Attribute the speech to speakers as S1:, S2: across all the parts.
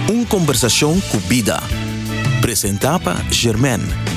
S1: Un kombersashon ku bida. Presentá pa Germaine.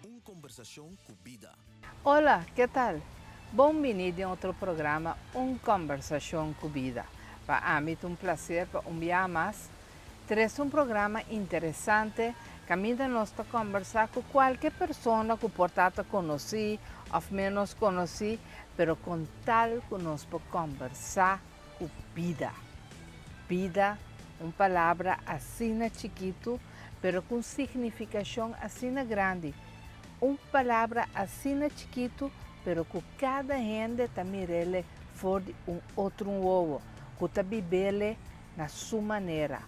S1: Un kombersashon ku bida.
S2: Hola, ke tal? Bon bini den otro programa Un Kombersashon ku Bida. Pa ami ta un plaser pa un biaha mas trese un programa interesante kaminda nos ta kombersá ku kualke persona ku por ta ta konosí òf ménos konosí, pero kon tal ku nos por kombersá ku bida. Bida, un palabra asina chikitu, pero ku un signifikashon asina grandi. Un palabra asina chikitu, pero ku kada hende ta mir'ele for di un otro wowo, ku ta bib'ele na su manera,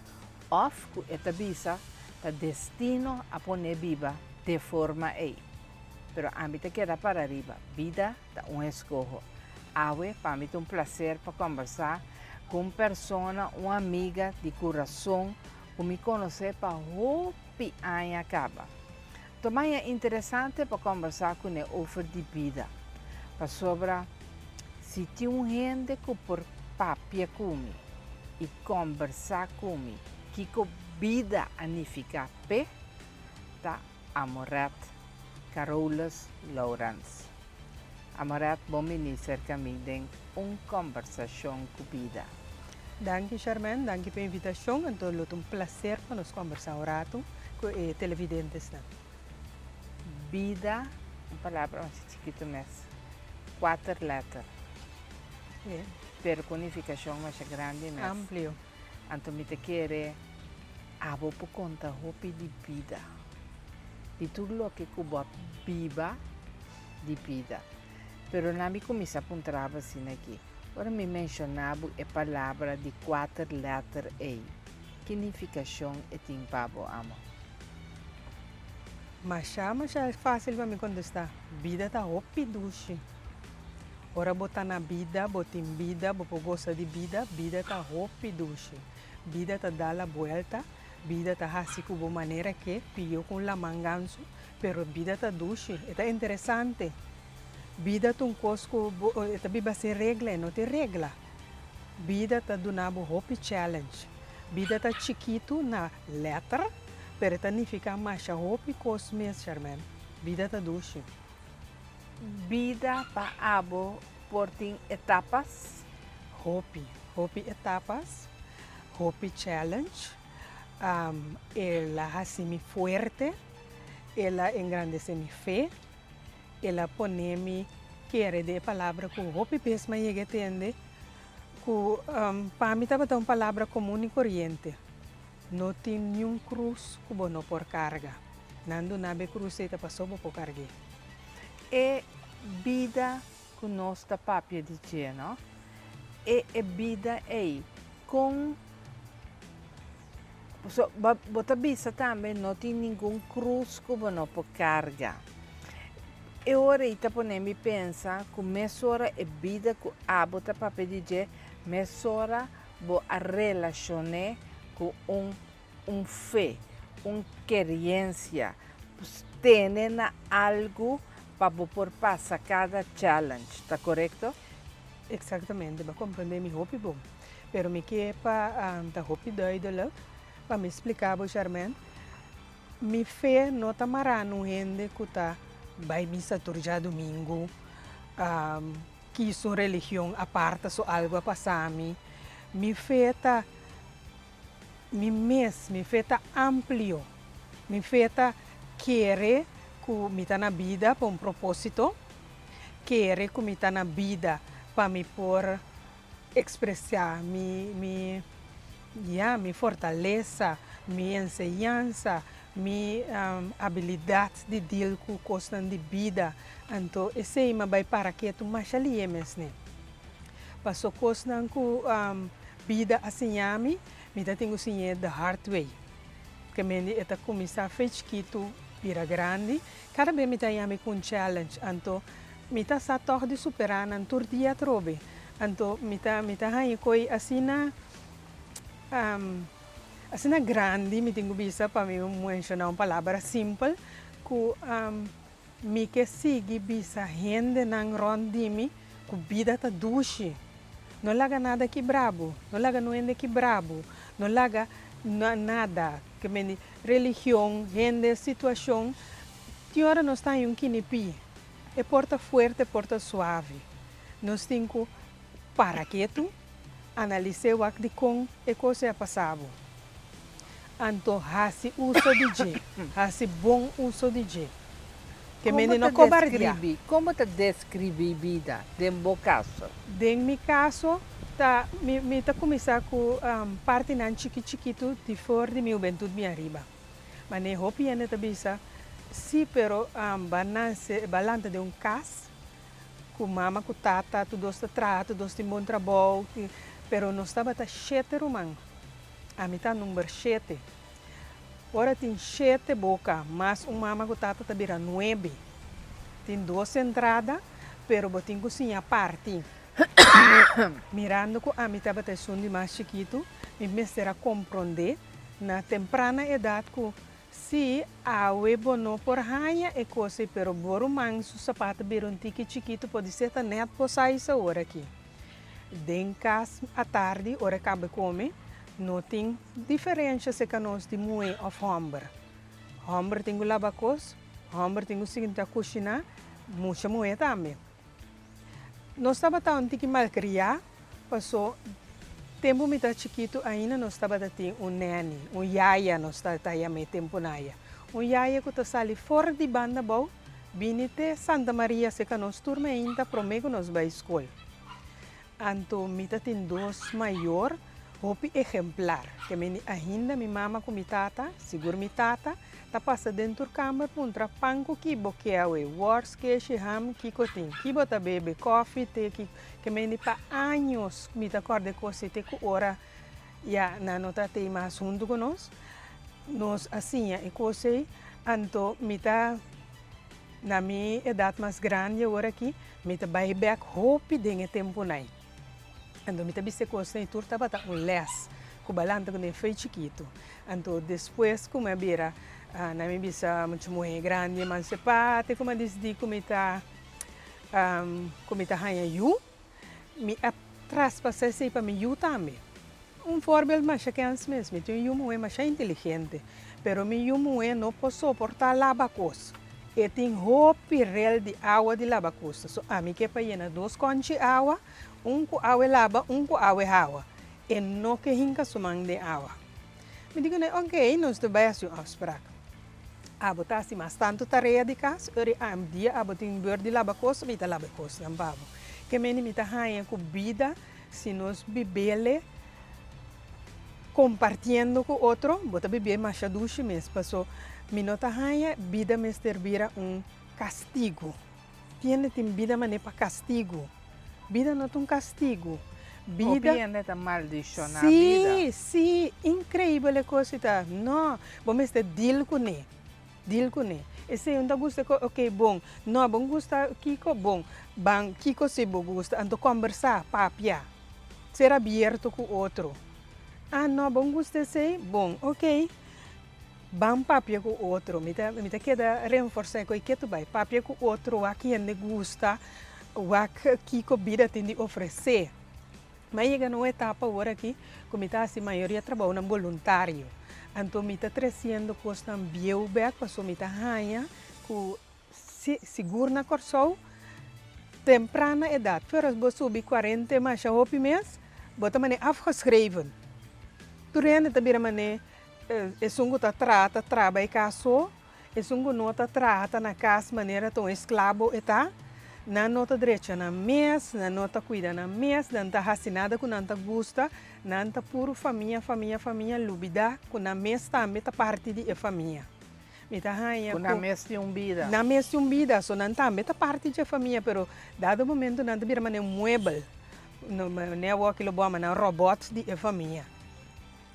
S2: òf ku e ta bisa ta destino a pon'é biba d'e forma ei. Pero ami ta keda para riba, bida ta un eskoho. Awe pa mi ta un plaser pa kòmbersá ku un persona, un amiga di kurason ku mi konosé pa hopi aña kaba. Ta maña interesante pa kòmbersá kuné over di bida, pasobra si tin un hende ku por papia ku mi i kòmbersá ku mi kiko bida a nifiká p'e, ta Amoret Carolus Lourens. Amoret, bon bini serka mi den un kòmbersashon ku bida.
S3: Danki Charmaine, danki pa e invitashon, anto lo ta un plaser pa nos kòmbersá un ratu ku e televidentesnan.
S2: Bida, un palabra masha chikitu mes, kuater lèter, pero ku un nifikashon masha grandi mes.
S3: Amplio.
S2: Anto mi ta kere abo por konta hopi di bida, di tur loke ku bo a biba di bida. Pero na mi kuminsá puntra bo asina aki, ora mi menshoná bo e palabra di kuater lèter ei, ki nifikashon e tin pa bo, amo?
S3: Masha, masha fásil pa mi kontestá, bida ta hopi dushi. Ora bo ta na bida, bo tin bida, bo por gosa di bida, bida ta hopi dushi. Bida ta da la buelta, bida ta hasi ku bo manera ke, pio ku un laman gansu, pero bida ta dushi, e ta interesante. Bida ta un kos ku bo e ta biba sin regla, e no tin regla. Bida ta duna bo hopi challenge. Bida ta chikitu na letter, pero e ta nifiká masha hopi kos mes, Charmaine. Bida ta dushi.
S2: Bida pa abo por tin etapas?
S3: Hopi, hopi etapas, hopi challenge. El a hasi mi fuerte, el a engrandece mi fe, el a pone mi kere den e palabra ku hopi bes mi a yega tende ku pa mi tabata un palabra komun i koriente. No tin niun krus ku bo no por karga. Nan duna bo e krus ei ta paso bo por karg'é.
S2: E bida ku nos ta papia di dje, no? E e bida ei, kon So, bo bo ta bisa tambe no tin ningun krus ku bo no por karga. E ora ei ta pone mi pensa ku mesora e bida ku abo ta papia di dje, mesora Bo a relashon'é ku un un fe, Un keriensia, tene na algu pa bo por pasa kada challenge, ta korekto?
S3: Eksaktamente, bo a komprendé mi hopi bon. Pero mi ke pa ta hopi duidelik pa mi splika bo, Charmaine, mi fe no ta mará na un hende ku ta bai misa tur djadumingu, kis un religion apart so algu a pasa mi. Mi fe ta mi mes, mi fe ta amplio. Mi fe ta kere ku mi ta na bida pa un propósito, kere ku mi ta na bida pa mi por ekspresá mi mi ya mi fortalesa, mi enseñansa, mi abilidat di deal ku kosnan di bida. Anto esei mi a bai para ketu masha lihe mes ne. Paso kosnan ku bida a siña mi, mi ta tin ku siñ'é the hard way. Ke mende e ta kuminsá fe chikitu bira grandi. Kada bes mi ta haña mi ku un challenge, anto mi ta sa tòg di superá nan tur dia atrobe. Anto mi ta mi ta haña koe asina asina grandi, mi tin ku bisa pa mi menshoná un palabra simpel, ku mi ke sigui bisa hendenan rònt di mi ku bida ta dushi. No laga nada kibra bo, no laga no hende kibra bo, no laga nada, ke mende religion, hende, situacion, tin ora nos ta haña un kinipí, e por ta fuerte, e por ta suave. Nos tin ku para ketu, analis'é wak dikon e kos ei a pasa bo. Anto hasi uso di dje, hasi bon uso di dje. Ke mende no kobardiá.
S2: Kon bo ta deskribí bida den bo kaso?
S3: Den mi kaso ta mi mi ta kuminsá ku partinan chiki chikitu di for di mi hubentut mi ariba. Manera hopi hende ta bisa, sí pero bo a nase bo a lanta den un kas ku mama ku tata tur dos ta traha tur dos tin bon trabou pero nos tabata shete ruman. Ami ta number shete. Ora tin shete boka mas un mama ku tata ta bira nuebe. Tin dos entrada, pero bo tin ku siña parti. Mirando ku ami tabata esun di mas chikitu, mi mester a komprondé na temprana edat ku si awe bo no por haña e kos ei pero bo ruman su sapat a bira un tiki chikitu podisé ta nèt bo size awor aki. Den kas atardi ora e kaba kome no tin diferensha serka nos di muhé òf hòmber. Hòmber tin ku laba kos, hòmber tin ku sinta kushiná, mucha muhé tambe. Nos tabata un tiki malkriá paso tempu mi ta chikitu ainda nos tabata tin un nèni, un yaya nos ta yam'é tempu naya. Un yaya ku ta sali for di banda abou Bini te Santa Maria serka nos tur mainta promé ku nos bai skol. Anto mi ta tin dos mayor hopi ehemplar, ke meni ainda mi mama ku mi tata, sigur mi tata, ta pasa den tur kamber puntra pan ku ki bo ke awe, wòrs, keshi, ham, kiko tin, ki bo ta bebe, kòfi, te, kiko, ke meni pa años mi ta kòrda e kos ei te ku ora ya nan no ta tei mas huntu ku nos, nos a siña e kos ei, anto mi ta na mi edat mas grandi awor aki, mi ta bai bek hopi den e tempunan ei. Anto mi ta bisa e kosnan ei tur tabata un lès ku bo a lanta ku den fe chikitu. Anto despues ku mi a bira nan mi bisa mucha muhé grandi emansipá te ku mi a disidí ku mi ta ku mi ta haña yu. Mi a traspasá esei pa mi yu tambe. Un voorbeeld masha kens mes, mi tin un yu muhé masha inteligente, pero mi yu muhé no por soportá laba kos. E tin hopi rel di awa di laba kos, so ami ke pa yena dos kònchi awa, un ku awe laba, un ku awe hawa. E no ke hinka su man den awa. Mi di kuné, oké, nos ta bai hasi un afsprak. Abo ta hasi mas tantu tarea di kas, ora i am dia abo tin beur di laba kos, mi ta laba e kosnan pa bo. Ke mende mi ta haña ku bida si nos bibele kompartiendo ku otro, bo ta bibie masha dushi mes, paso mi no ta haña bida mester bira un kastigu. Tiende tin bida manera pa kastigu. Bida no ta un kastigu. Bida.
S2: Hopi hende ta maldishoná bida.
S3: Sí, sí, inkreibel e kos ei ta. No, bo mester deal kuné, deal kuné. Esei un ta gusta e kos, ok bon. No, bo gusta kiko? Bon, ban kiko si bo gusta. Anto kòmbersá, papia, ser abierto ku otro. Ah, no, bo gusta esei? Bon, ok. Ban papia ku otro. Mi ta mi ta keda renforsá e koi ketu bai. Papia ku otro, wak hende gusta, wak kiko bida tin di ofresé. Mi a yega na un etapa awor aki ku mi ta hasi mayoria trabounan boluntario. Anto mi ta tresiendo kosnan bieu bèk pasobra mi ta haña ku si sigur na Kòrsou temprana edat, pero as bo subi kuarenta i masha hopi mes, bo ta manera afgeschreven. Tur hende ta bira manera Esun ku ta traha ta traha bai kas so, esun ku no ta traha ta na kas manera ta un esklabo e ta. Nan no ta drecha nan mes, nan no ta kuida nan mes, nan ta hasi nada ku nan ta gusta, nan ta puru famia, famia, famia, lubida ku nan mes tambe ta parti di e famia. Mi ta haña
S2: ku. Ku nan mes tin un bida.
S3: Nan mes tin un bida, so nan tambe ta parti dje famia, pero dado momento nan ta bira manera un muebel, manera awor ki lo bo ama nan robot di e famia.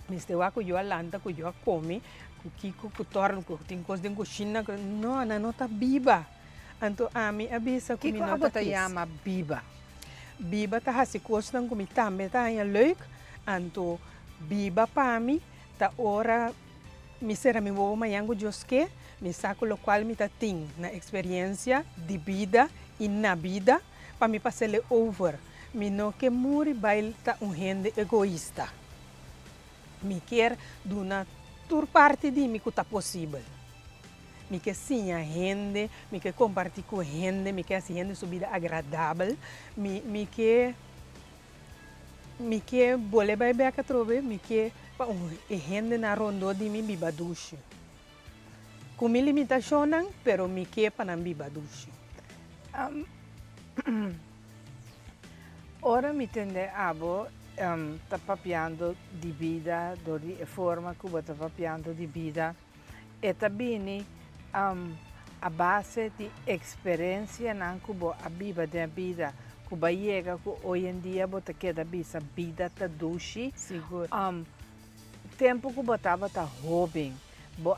S3: Mester wak ku yo a lanta, ku yo a kome, ku kiko, ku tòrno, ku tin kos den kushina, ku no, nan no ta biba. Anto ami a bisa ku mi
S2: Kiko
S3: no
S2: abo
S3: ta
S2: ta
S3: kis.
S2: yama biba?
S3: Biba ta hasi kosnan ku mi tambe ta haña leuk, anto biba pa mi ta ora mi sera mi wowo mañan ku Dios ke, mi sa ku lokual mi ta tin na eksperensia di bida i na bida pa mi pas'el over. Mi no ke muri bai ta un hende egoista. Mi kier duna tur parti di mi ku ta posibel. Mi ke siña hende, mi ke kompartí ku hende, mi ke hasi hende su bida agradabel. Mi mi ke mi ke bole bai bek atrobe, mi ke pa un e hendenan rondó di mi biba dushi. Ku mi limitashonnan, pero mi ke pa nan biba dushi.
S2: Ora mi tende abo ta papiando di bida dor di e forma ku bo ta papiando di bida, e ta bini a base di eksperensianan ku bo a biba den e bida, ku bo a yega ku oy en dia bo ta keda bisa bida ta dushi.
S3: Sigur.
S2: Tempu ku bo tabata hóben, bo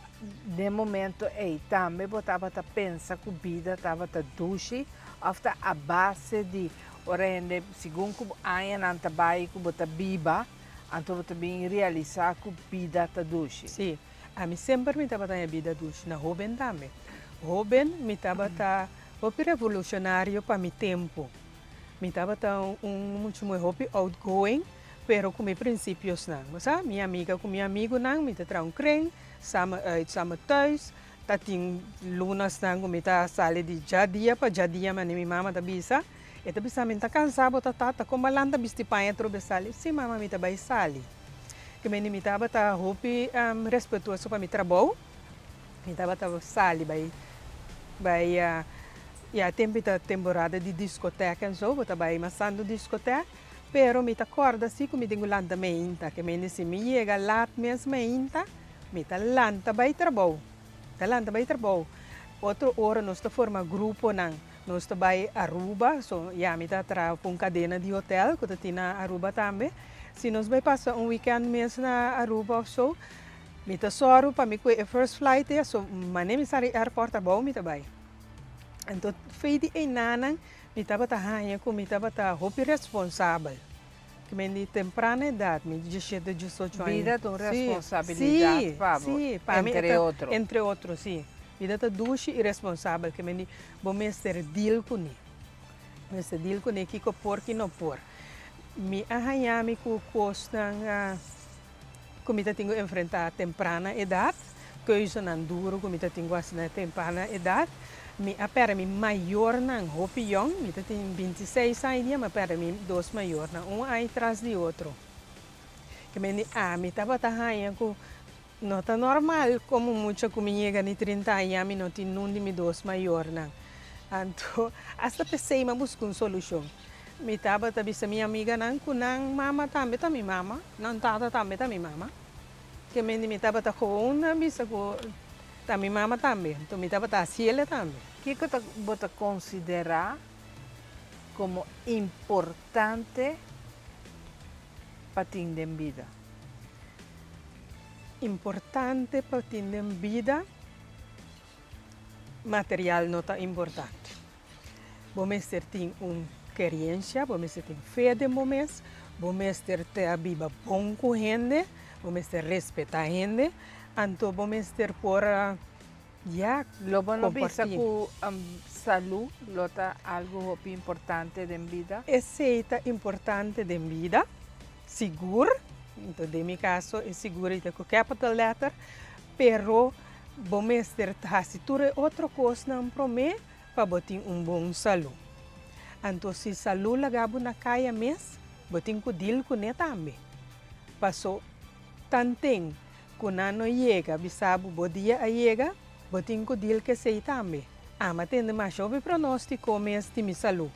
S2: den momento ei tambe bo tabata pensa ku bida tabata dushi òf ta a base di ora hende segun ku bo añanan ta bai ku bo ta biba, anto bo ta bin realisá ku bida ta dushi?
S3: Sí, ami semper mi tabata haña bida dushi, na hóben tambe. Hóben mi tabata hopi revolushonario pa mi tempu. Mi tabata un mucha muhé hopi outgoing. Pero ku mi prinsipionan. Bo sa, mi amiga ku mi amigunan, mi ta traha un kren, samen uit, samen thuis. Ta tin lunasnan ku mi ta sali di djadia pa djadia, manera mi mama ta bisa. E ta bisa mi, N ta kansa bo ta tata, kon bo a lanta bisti paña atrobe sali? Si mama, mi ta bai sali. Ke mende mi tabata hopi respetuoso pa mi trabou. Mi tabata sali bai bai ya tempu ta temporada di diskotèk en so, bo ta bai mas tantu diskotèk. Pero mi ta kòrda si ku mi tin ku lanta meinta, ke mende si mi yega lat mes meinta, mi ta lanta bai trabou, ta lanta bai trabou. Otro ora nos ta forma gruponan, nos ta bai Aruba, so ya mi ta traha ku un kadena di hotel ku ta tin na Aruba tambe. Si nos bai pasa un wikènt mes na Aruba òf so, mi ta sòru pa mi kue e first flight ei, so manera mi sali airport abou mi ta bai. Anto fei di einanan Mi tabata haña ku mi tabata hopi responsabel. Ki men di temprana edat, mi dieshete, diesocho aña.
S2: Bida ta un responsabilidat pa bo, entre otro.
S3: Entre otro, si. Bida ta dushi i responsabel. Ki men di bo mester deal kuné. Mester deal kuné kiko por, ki no por. Mi a haña mi ku kosnan ku mi ta tin ku enfrentá temprana edat, keuzenan duru ku mi ta tin ku hasi na temprana edat. Mi a pèrdè mi mayornan hopi yòn, mi ta tin bintiseis aña dia, mi a pèrdè mi dos mayornan, un aña tras di otro. Ke mende ami tabata haña ku no ta normal komo mucha ku mi yega di trinta aña mi no tin nun di mi dos mayornan. Anto asta p'esei mi a buska un solushon. Mi tabata bisa mi amiganan ku nan mama tambe ta mi mama, nan tata tambe ta mi mama. Ke mende mi tabata gewoon a bisa ku ta mi mama tambe, anto mi tabata hasiele tambe.
S2: Kiko ta bo ta konsiderá komo importante pa tin den bida?
S3: Importante pa tin den bida, material no ta importante. Bo mester tin un keriensha, bo mester tin fe den bo mes, bo mester ta biba bon ku hende, bo mester respetá hende. Anto bo mester por ya
S2: Lo bo no bisa
S3: kompartí.
S2: ku salú lo ta algu hopi importante den bida?
S3: Esei ta importante den bida, sigur, anto den mi kaso e sigur ei ta ku capital letter, pero bo mester hasi tur e otro kosnan promé pa bo tin un bon salú. Anto si salú laga bo na kaya mes, bo tin ku dil kuné tambe. Paso tanten ku nan no yega bisa bo bo dia a yega, bo tin ku dil ku esei tambe. Ama tende masha hopi pronóstiko mes di mi salú.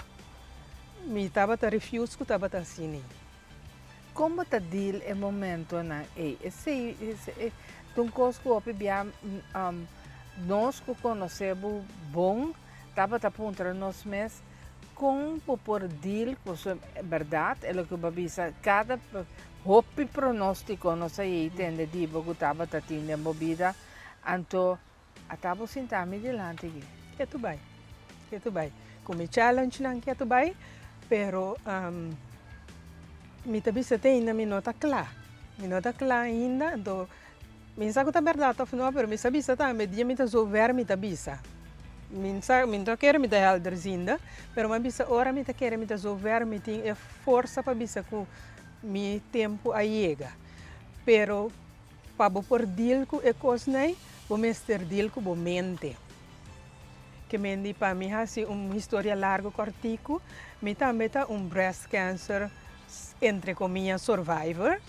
S3: Mi tabata refuse ku tabata asina ei.
S2: Kon bo ta dil e momentonan ei? Esei ta un kos ku hopi bia nos ku konosé bo bon tabata puntra nos mes kon bo por dil ku su bèrdat e loke bo a bisa kada hopi pronóstiko nos a yei tende di bo ku tabata tin den bo bida anto Ata bo sinta mi dilanti aki.
S3: Ketu bai, ketu bai. Ku mi challenge nan ketu bai, pero mi ta bisa te ainda mi no ta kla. Mi no ta kla ainda, anto mi sa ku ta bèrdat òf no, pero mi sa bisa tambe dia mi ta zover mi ta bisa. Mi sa, mi no ta kere mi ta helderziende, pero mi a bisa ora mi ta kere mi ta zover mi tin e forsa pa bisa ku mi tempu a yega. Pero Pa bo por deal ku e kosnan, bo mester deal ku bo mente. Ke men di pa mi hasi un historia largu kòrtiku, mi tambe ta un breast cancer entre komia survivor.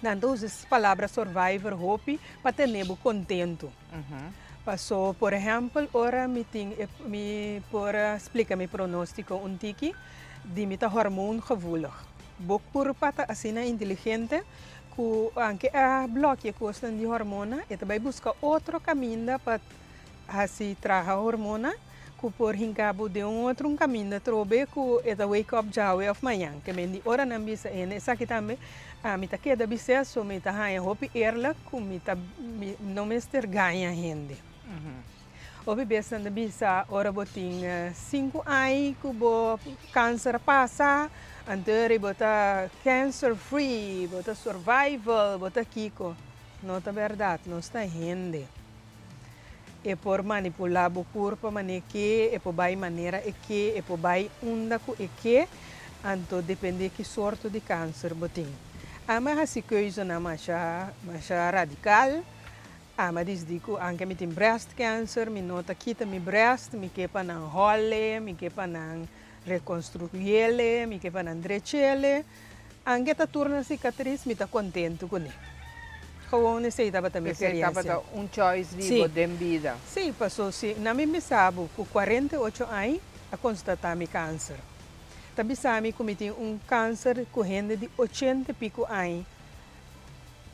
S3: Nan ta usa es palabra survivor hopi pa tene bo kontentu. Paso por ehèmpel ora mi tin e mi por splika mi pronóstiko un tiki di mi ta hormoongevoelig. Bo kurpa ta asina inteligente Ku anke a blòkia kosnan di hormona, e ta bai buska otro kaminda pa hasi traha hormona ku por hinka bo den un otro un kaminda trobe ku e ta wake up djawe òf mañan. Ke men di ora nan bisa hende esaki tambe ami ta keda bis'é so mi ta haña hopi eerlijk ku mi ta mi no mester gaña hende. Hopi bes nan ta bisa ora bo tin sinku aña ku bo kanser a pasa, anto eri bo ta cancer free, bo ta survival, bo ta kiko. No ta bèrdat, nos ta hende. E por manipulá bo kurpa manera e ke, e por bai manera e ke, e por bai unda ku e ke, anto dependé ki sorto di kanser bo tin. Ami a hasi keuzenan masha masha radikal. Ama disdi ku anke mi tin breast cancer mi no ta kita mi breast, mi ke pa nan hòl'e, mi ke pa nan rekonstruyel'e, mi ke pa nan drechel'e. Anke ta tur na sikatris mi ta kontentu kuné. Gewoon esei tabata mi
S2: Esei
S3: eksperiencia.
S2: tabata un choice di bo den bida.
S3: Sí, paso si nan mi bisa bo ku 48 aña a konstatá mi kanser. Ta bisa mi ku mi tin un kanser ku hende di ochenta i piku aña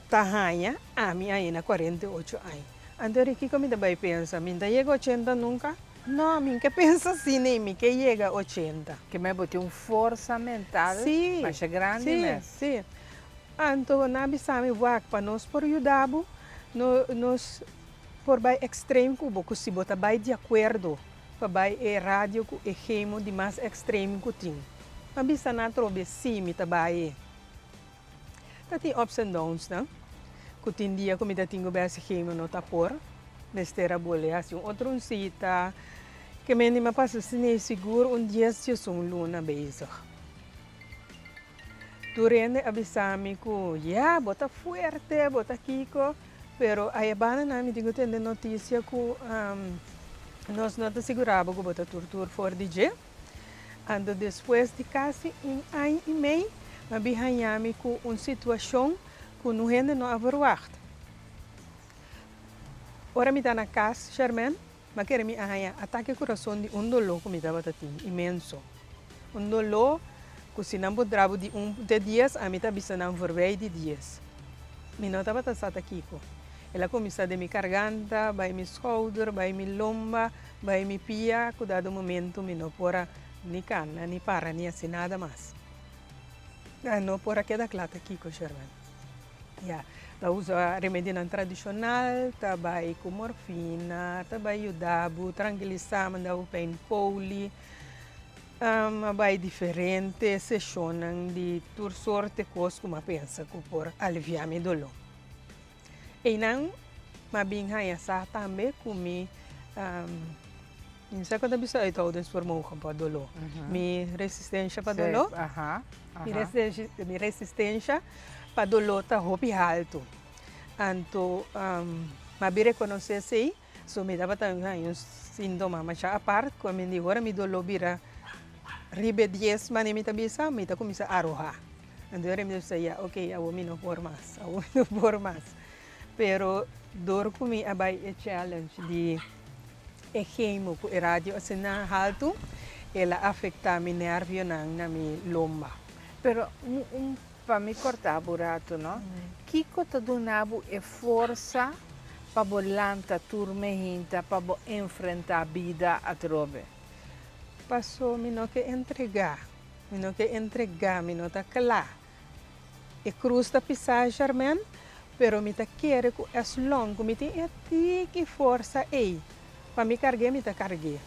S3: Ta haña ami aina 48 aña. Anto ri kiko mi ta bai pensa? Mi n'ta yega ochenta nunka? No, mi n'ke pensa asina ei, mi ke yega ochenta.
S2: Ke me bo tin un forsa mental masha grandi mes.
S3: Sí, sí. Anto nan a bisa mi, wak, pa nos por yuda bo, no nos por bai extreme ku bo, ku si bo ta bai di akuerdo pa bai e radio ku e chemo di mas extreme ku tin. Mi a bisa nan atrobe, sí, mi ta bai e. Ta tin ups and downs nan, ku tin dia ku mi ta tin ku besi chemo no ta por, mester a bole hasi un otro un sita, ke mende mi a pasa asina sigur un dies diesun luna bezig. Tur hende a bisa mi ku ya bo ta fuerte, bo ta kiko, pero aya banda nan mi tin ku tende notisia ku nos no ta sigura bo ku bo ta tur tur for di dje. Anto despues di kasi un aña i mei mi a bin haña mi ku un situashon ku no hende no a verwagt. Ora mi ta na kas, Sherman, mi a kere mi a haña atake kurason di un doló ku mi tabata tin, inmenso. Un doló ku si nan por dra bo di un te dies, ami ta bisa nan voorbij di dies. Mi no tabata sa ta kiko. El a kuminsá den mi karganta, bai mi skouder, bai mi lomba, Bai mi pia ku dado momento mi no por a ni kana ni para ni hasi nada mas. A no por a keda kla ta kiko Sherman. Ya, ta usa remedionan tradishonal, ta bai ku morfina, ta bai yuda bo trankilisá, manda bo pijn poli, a bai diferente seshonnan di tur sorte kos ku mi a pensa ku por aliviá mi doló. Einan. M'a bin haña sa tambe ku mi, mi no sa kon ta bisa uithoudingsvermogen pa doló, mi resistensha pa doló, mi resistensha pa doló ta hopi haltu. Anto m'a bin rekonosé esei, so mi tabata haña un síntoma masha apart ku a mi di ora mi doló bira riba e dies manera mi ta bisa, mi ta kuminsá arohá. Anto ora mi ta bisa ya oke awor mi no por mas, awor mi no por mas. Pero dor ku mi a bai e challenge di e chemo ku e radio asina haltu, el a afektá mi nervionan na mi lomba.
S2: Pero un un pa mi kortá bo ratu no, kiko ta duna bo e forsa pa bo lanta tur mehinta pa bo enfrentá bida atrobe?
S3: Paso mi no ke entregá, mi no ke entregá, mi no ta kla. E krus ta pisá Sharmen, pero mi ta kere ku es long ku mi tin e tiki forsa ei pa mi karg'é mi ta karg'é.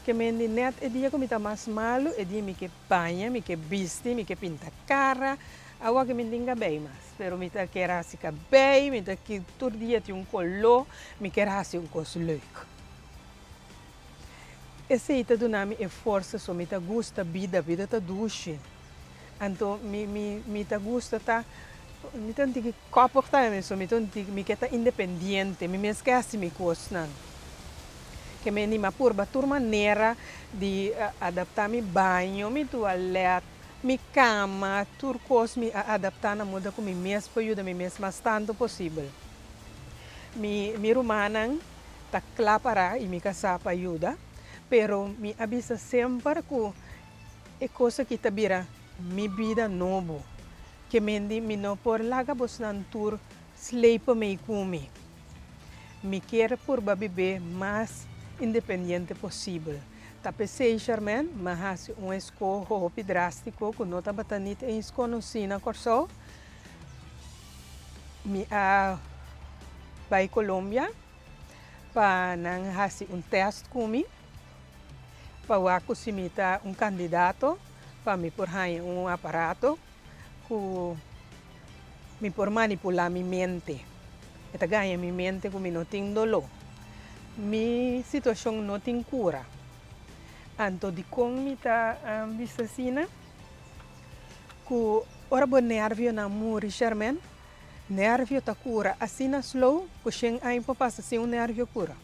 S3: Ke mendi nèt e dia ku mi ta mas malu, e dia mi ke baña, mi ke bisti, mi ke pinta kara, awor ke mi tin kabei mas, pero mi ta kier hasi kabei, mi ta ki tur dia tin un koló, mi kier hasi un kos leuk. Esei ta duna mi e forsa, so mi ta gusta bida, bida ta dushi. Anto mi mi mi ta gusta ta mi ta un tiki koppig tambe so mi ta un tiki mi ke ta independiente mi mes ke hasi mi kosnan ke mi anima purba tur manera di adapta mi baño mi tualet mi kama tur kos mi a adapta na moda ku mi mes por yuda mi mes mas tantu posibel mi mi rumannan ta kla para i mi kasá pa yuda pero mi a bisa semper ku E kos aki ta bira mi bida nobo. Ke mendi mi no por laga bosnan tur sleipa mei ku mi. Mi kier purba bib'é mas independiente posibel. Ta p'esei, Charmaine, m'a hasi un eskoho hopi drástiko ku no tabata nit eens konosí na Kòrsou. Mi a bai Colombia pa nan hasi un tèst ku mi. Pa wak ku si mi ta un kandidato pa mi por haña un aparato ku mi por manipulá mi mente. E ta gaña mi mente ku mi no tin doló. Mi situashon no tin kura. Anto dikon mi ta bisa asina? Ku ora bo nervionan muri, Sherman, nervio ta kura asina slow ku shen aña por pasa sin un nervio kura.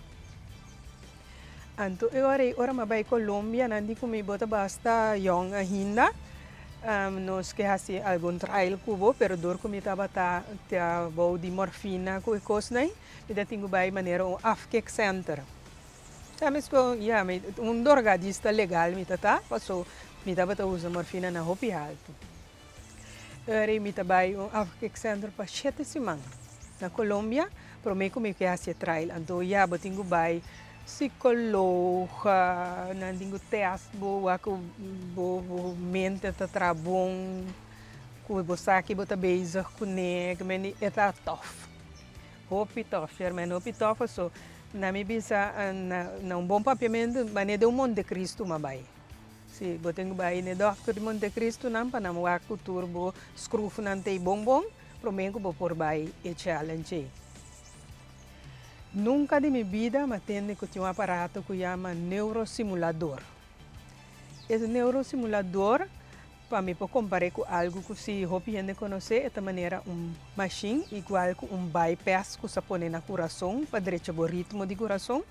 S3: Anto e ora ei ora mi a bai Colombia nan di ku mi bo ta basta yòn ainda, nos ke hasi algun trail ku bo pero dor ku mi tabata ta bou di morfina ku e kosnan ei mi ta tin ku bai manera un afkikcenter. Ta mesco ya mi un dorgadista legal mi ta ta paso mi tabata usa morfina na hopi haltu. Eri mi ta bai un afkikcenter pa shete siman na Colombia prome ku mi ke hasi e trail. Anto ya bo tin ku bai psikoloog, nan tin ku test bo wak ku bo bo mente ta traha bon, ku bo sa ki bo ta bezig kuné, e ta tòf. Hopi tòf, Sherman, hopi tòf paso na mi bisa na un bon papiamentu manera den un Montecristo mi a bai. Si, bo tin ku bai n'e dòkter di Montecristonan pa nan wak ku tur bo skrufnan ta ei bon bon promé ku bo por bai e challenge ei. Nunka di mi bida m'a tende ku tin un aparato ku yama neurosimulador. E neurosimulador pa mi por kompar'é ku algu ku si hopi hende konosé e ta manera un mashin igual ku un bypass ku sa pone na kurason pa drecha bo ritmo di kurason.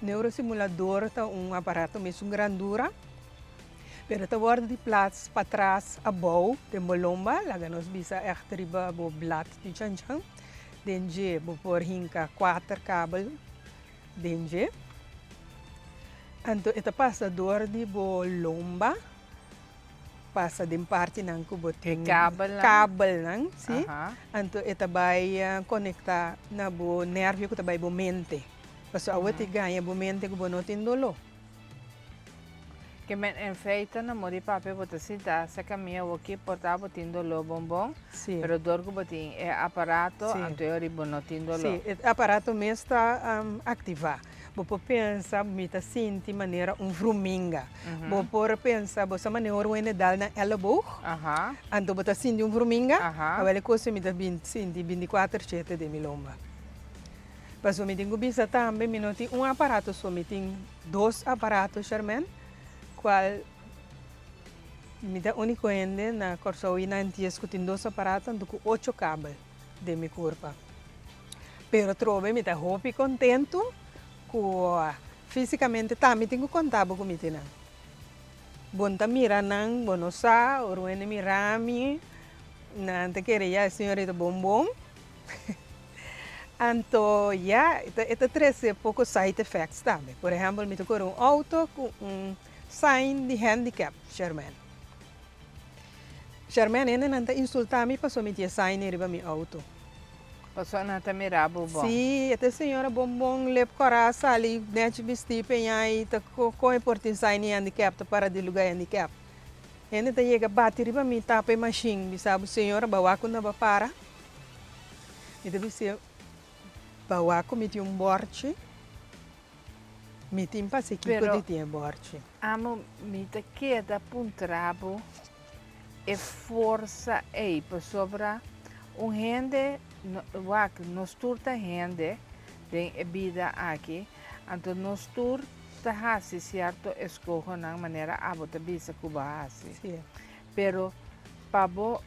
S3: Neurosimulador ta un aparato mesun grandura, pero ta wòrdu di plats patras abou den bo lomba, laga nos bisa ègt riba bo blat di chanchan. Den dje bo por hinka kuater kabel den dje. Anto e ta pasa dor di bo lomba. Pasa den partinan ku bo tin kabelnan, si. Anto e ta bai konektá na bo nervio ku ta bai bo mente. Pasobra awe ta gaña bo mente ku bo no tin doló.
S2: Ke men en feite na muri papia bo ta sinta sa kaminda awoki por ta bo tin doló bon bon, pero dor ku bo tin e aparato anto e ora bo no tin doló.
S3: Si, e aparato mes ta aktivá. Bo por pensa, mi ta sinti manera un vruminga. Bo por pensa, bo sa manera ora un hende dal nan elleboog, anto bo ta sinti un vruminga? Awel e kos mi ta bin sinti binticuater shete den mi lomba. Pasobra mi tin ku bisa tambe mi no tin un aparato so, mi tin dos aparato Sherman, kual mi ta úniko hende na Kòrsou i na Antias ku tin dos aparato anto ku ocho kabel den mi kurpa. Pero atrobe mi ta hopi kontentu ku físikamente tambe tin ku konta bo ku mi tin nan. Bo no ta mira nan, bo no sa, ora un hende mira mi, nan ta kere ya e señorita bon bon. Anto ya, e ta trese poko side effects tambe. Por ehèmpel, mi ta kore un outo ku un sign di handicap, Sherman. Sherman, hendenan ta insulta mi pasobra mi tin e sign ei riba mi outo.
S2: Pasobra nan ta mira bo bon.
S3: Sí, e ta e señora bon bon, lep kòrá, sali nèchi bistí, peñá i ta kon e por tin sign di handicap ta para di lugá handicap. Hende ta yega bati riba mi tapa e mashin, bisa bo señora ba wak unda bo a para. Mi ta bis'é, Ba wak ku mi tin un bòrchi, mi tin pasa kiko di tin e bòrchi.
S2: Amo, mi ta keda puntra bo e forsa ei, pasobra un hende, wak, nos tur ta hende den e bida aki, anto nos tur ta hasi sierto eskohonan manera abo ta bisa ku bo a hasi. Pero pa bo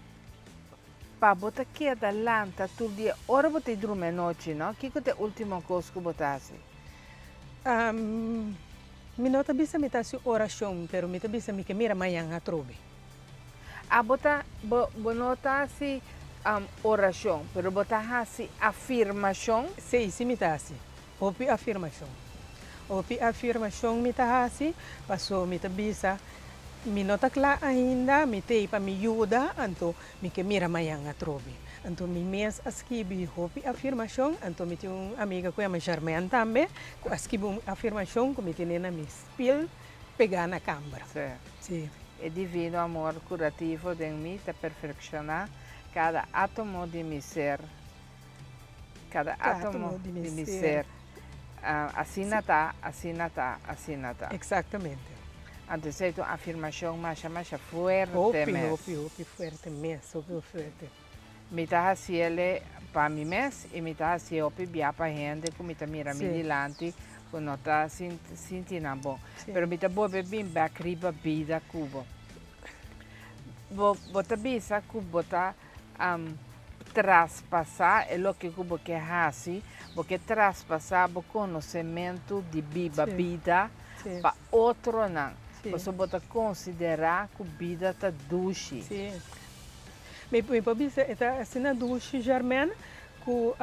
S2: Pa bo ta keda lanta tur dia ora bo ta drumi anochi, no? Kiko ta e ultimo kos ku bo ta hasi?
S3: Mi no ta bisa mi ta hasi orashon, pero mi ta bisa mi ke mira mañan atrobe.
S2: Ah, bo ta, bo, bo no ta hasi orashon, pero bo ta hasi afirmashon?
S3: Sí, sí mi ta hasi. Hopi afirmashon. Hopi afirmashon mi ta hasi, paso mi ta bisa, Mi no ta kla ainda, mi t'ei pa mi yuda, anto mi ke mira mañan atrobe. Anto mi mes a skibi hopi afirmashon, anto mi tin un amiga ku yama Germaine tambe, ku a skibi un afirmashon ku mi tene na mi spil pegá na kamber.
S2: Sí. E divino amor kurativo den mi ta perfekshoná kada átomo di mi ser. Kada átomo di mi ser. Asina ta, asina ta, asina ta.
S3: Exactamente.
S2: Anto esei ta un afirmashon masha masha fuerte mes.
S3: Hopi, hopi, hopi fuerte mes, hopi fuerte.
S2: Mi ta hasiele pa mi mes i mi ta hasié hopi bia pa hende ku mi ta mira mi dilanti ku no ta sinti nan bon. Pero mi ta bolbe bin bèk riba bida ku bo. Bo ta bisa ku bo ta Traspasá e loke ku bo ke hasi, bo ke traspasá bo konosementu di biba bida pa otronan, pasobra bo ta konsiderá ku bida ta dushi.
S3: Sí. Mi por bisa e ta asina dushi, Germaine, ku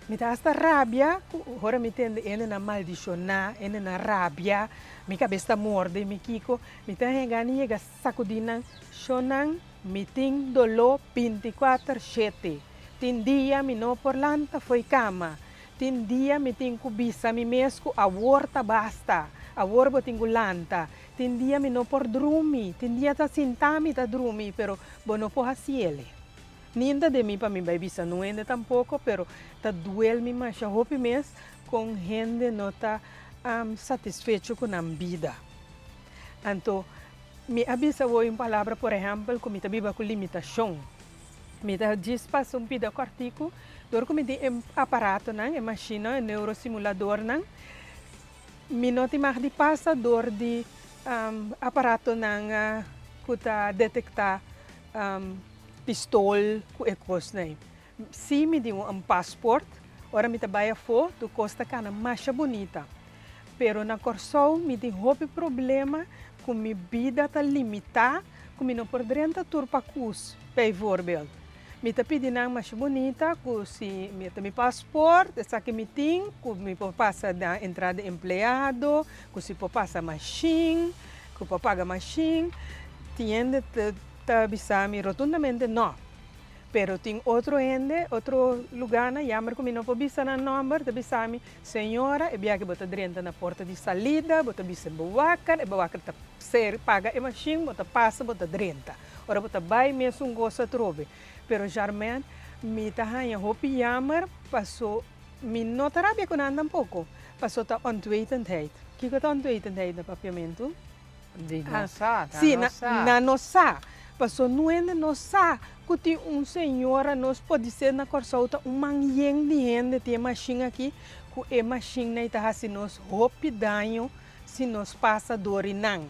S3: mi ta hasta rabia ku ora mi tende hendenan maldishoná, hendenan rabia, mi kabes ta morde, mi kiko, mi ta hega ni yega sakudí nan, shonnan. Mi tin doló bintikuater shete. Tin dia mi no por lanta fo'i kama. Tin dia mi tin ku bisa mi mes ku awor ta basta, awor bo tin ku lanta. Tin dia mi no por drumi, tin dia ta sinta mi ta drumi, pero bo no por hasiele. Nin ta den mi pa mi bai bisa nun hende tampoko, pero ta duel mi masha hopi mes kon hende no ta satisfecho ku nan bida. Anto Mi a bisa bo un palabra, por ehèmpel, ku mi ta biba ku limitashon. Mi ta djis pasa un pida kòrtiku dor ku mi tin e aparatonan, e mashinnan, e neurosimuladornan. Mi no tin mag di pasa dor di aparatonan ku ta detektá pistol ku e kosnan ei. Sí mi tin un pasport, ora mi ta bai afó tur kos ta kana masha bunita. Pero na Kòrsou mi tin hopi problema ku mi bida ta limitá ku mi no por drenta tur pakus, bijvoorbeeld. Mi ta pidi nan masha bunita ku si mi ta mi pasport, esaki mi tin, ku mi por pasa na entrada empleado, ku si por pasa mashin, ku por paga mashin. Tin hende ta bisa mi rotundamente nò. Pero tin otro hende, otro lugánan, yamber ku mi no por bisa nan nòmber, ta bisa mi, Señora, e biaha ku bo ta drenta na porta di salida, bo ta bisa e bewaker, e bewaker ta ser paga e mashin, bo ta pasa, bo ta drenta. Ora bo ta bai, mesun kos atrobe. Pero Charmaine, mi ta haña hopi yammer, paso mi no ta rabia ku nan tampoko, paso ta onwetendheid. Kiko ta onwetendheid na papiamentu?
S2: Di no sa,
S3: nan no sa. Si, nan no sa. Paso nuende no sa ku tin un señora nos podisé na Kòrsou ta un man yen di hende tin e mashin aki ku e mashin nei ta hasi nos hopi daño si nos pasa dor i nan.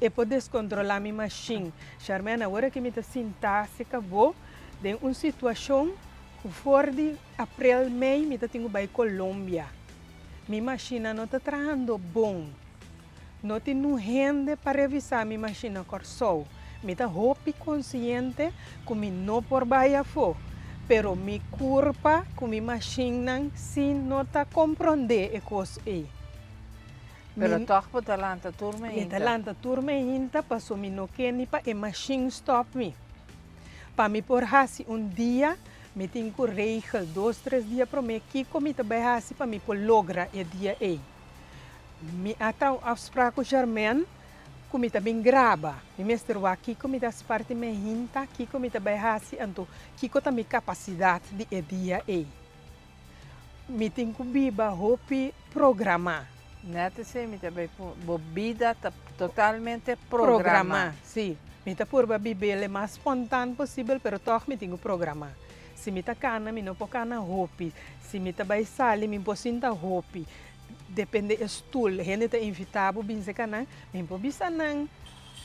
S3: E por deskontrolá mi mashin. Charmaine, awor aki mi ta sintá serka bo den un situashon ku for di aprel, mei mi ta tin ku bai Colombia. Mi mashinnan no ta trahando bon. No tin nun hende pa revisá mi mashin na Kòrsou. Mi ta hopi konsiente ku mi no por bai afó, pero mi kurpa ku mi mashinnan sí no ta komprondé e kos ei.
S2: Pero tòg bo ta lanta tur
S3: Mi ta lanta tur meinta paso mi no ke ni pa e mashin stòp mi. Pa mi por hasi un dia, mi tin ku regel dos tres dia promé kiko mi ta bai hasi pa mi por logra e dia ei. Mi a ta un afsprak ku Charmaine ku mi ta bin graba. Mi mester wak kiko mi ta sparti mi hinta, kiko mi ta bai hasi anto kiko ta mi kapasidat di e dia ei. Mi tin ku biba hopi programá.
S2: Nèt esei mi ta bai pun, bo bida ta totalmente programá.
S3: Programá, si. Mi ta purba bib'el e mas spontan posibel pero tòg mi tin ku programá. Si mi ta kana mi no por kana hopi, si mi ta bai sali mi por sinta hopi. Depende e stul, hende ta invita bo bin seca nan, mi por bisa nan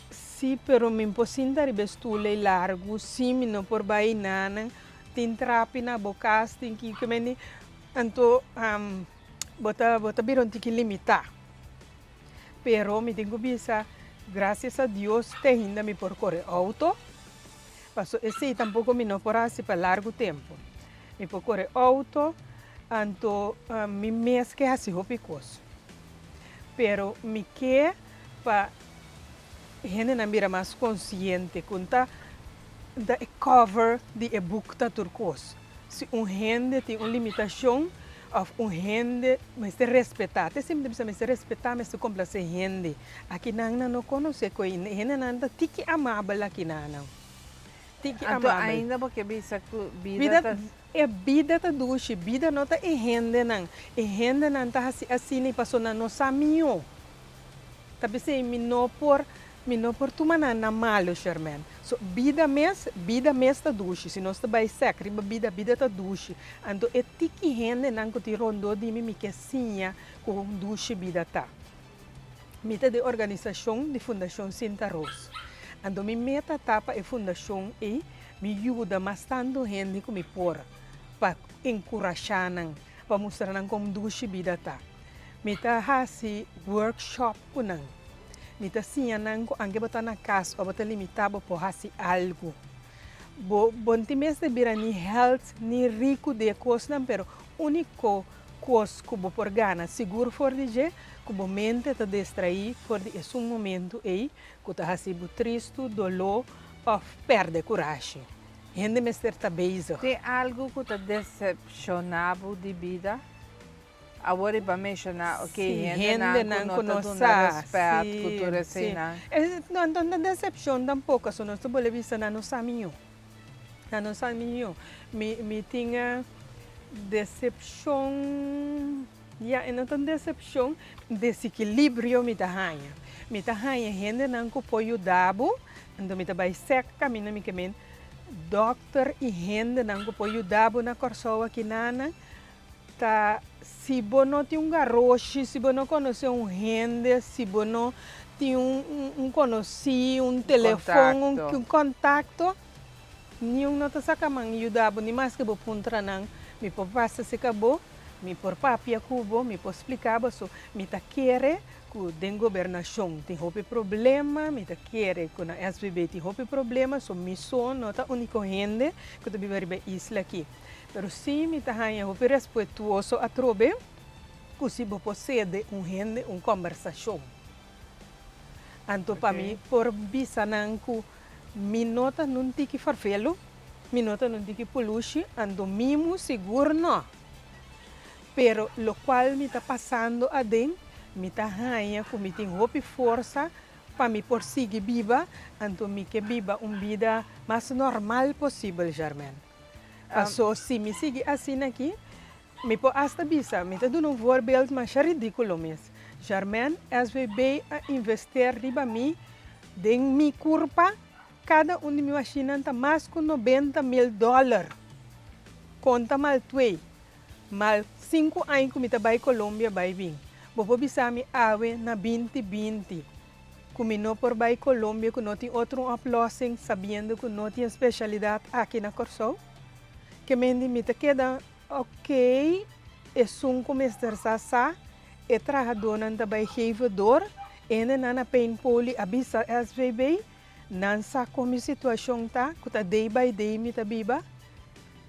S3: si pero mi por sinta riba e stul ei largu, si mi no por bai nan, tin trapi na bo cas, tin kiko mende, anto bo ta bo ta bira un tiki limita. Pero mi tin cu bisa gracias a Dios te ainda mi por core auto, paso esey tampoco mi no por haci pa largu tempo. Mi por kore outo, anto mi mes ke hasi hopi kos. Pero mi ke pa hendenan bira mas konsiente ku ta ta e cover di e buk ta tur kos. Si un hende tin un limitashon òf un hende mester respetá, te siempre ta bisa mester respetá, mester komplasé hende. Akinan nan no konosé ku e hendenan ta tiki amabel akinan. Tiki
S2: Anto
S3: amabel.
S2: ainda bo ke bisa ku bida
S3: Bida,
S2: ta.
S3: e bida ta dushi, bida no ta e hendenan. E hendenan ta hasi asina i paso nan no sa mihó. Ta p'esei mi no por, mi no por tuma nan na malu, Sherman. So, bida mes, bida mes ta dushi. Si nos ta bai sèk riba bida, bida ta dushi. Anto e tiki hendenan ku tin rondó di mi, mi ke siña kon dushi bida ta. Mi ta den organisashon di Fundashon Sinta Roos. Anto mi meta ta pa e fundashon ei mi yuda mas tantu hende ku mi por pa enkurashá nan, pa mustra nan kon dushi bida ta. Mi ta hasi workshop ku nan. Mi ta siña nan ku anke bo ta na kas òf bo ta limitá bo por hasi algu. Bo bo no tin mester bira ni hèlt ni riku di e kosnan pero úniko Kos ku bo por gana sigur for di dje, ku bo mente ta destraí for di esun momentu ei ku ta hasi bo tristu, doló òf pèrdè kurashi. Hende mester ta bezig.
S2: Tin algu ku ta desepshoná bo di bida? Awor i bo a menshoná, oke, hendenan ku no ta duna rèspèt ku tur eseinan.
S3: No ta desepshon tampoko, aso nos ta bolbe bisa nan no sa mihó. Nan no sa mihó. Mi mi tin e desepshon, ya e no ta un desepshon, desikilibrio mi ta haña. Mi ta haña hendenan ku por yuda bo, anto mi ta bai sèk kaminda mi ke men dòkter i hendenan ku por yuda bo na Kòrsou akinanan Ta si bo no tin un garoshi, si bo no konosé un hende, si bo no tin un konosí, un telefon, un kontakto, niun no ta saka man yuda bo, ni maske bo puntra nan, mi por pasa serka bo, mi por papia ku bo, mi por splika bo. So, mi ta kere ku den gobernashon tin hopi problema, mi ta kere ku na SVB tin hopi problema, so mi so no ta uniko hende ku ta biba riba e isla aki. Pero sí mi ta haña hopi respetuoso atrobe ku si bo por sede un hende un kombersashon. Anto pa mi por bisa nan ku mi no ta nun tiki farfelu, mi no ta nun tiki pulushi, anto mimu sigur no. Pero lokual mi ta pasando aden, mi ta haña ku mi tin hopi forsa pa mi por sigui biba, anto mi ke biba un bida mas normal posibel, Germaine. Paso si mi sigui asina aki, mi por asta bisa, mi ta duna un voorbeeld masha ridículo mes. Germaine, SVB a investeer riba mi den mi curpa. Kada un di mi mashinnan ta mas ku 90.000 dòler. Konta mal twee, mal sinku aña ku mi ta bai Colombia bai bin. Bo por bisa mi awe na 2020 ku mi no por bai Colombia ku no tin otro un oplossing sabiendo ku no tin e spesialidat aki na Kòrsou? Ke mende mi ta keda ok, esun ku mester sa sa, e trahadónan ta bai geven dor, hendenan na Pain Poli a bisa SVB, nan sa kon mi situashon ta, ku ta day by day mi ta biba.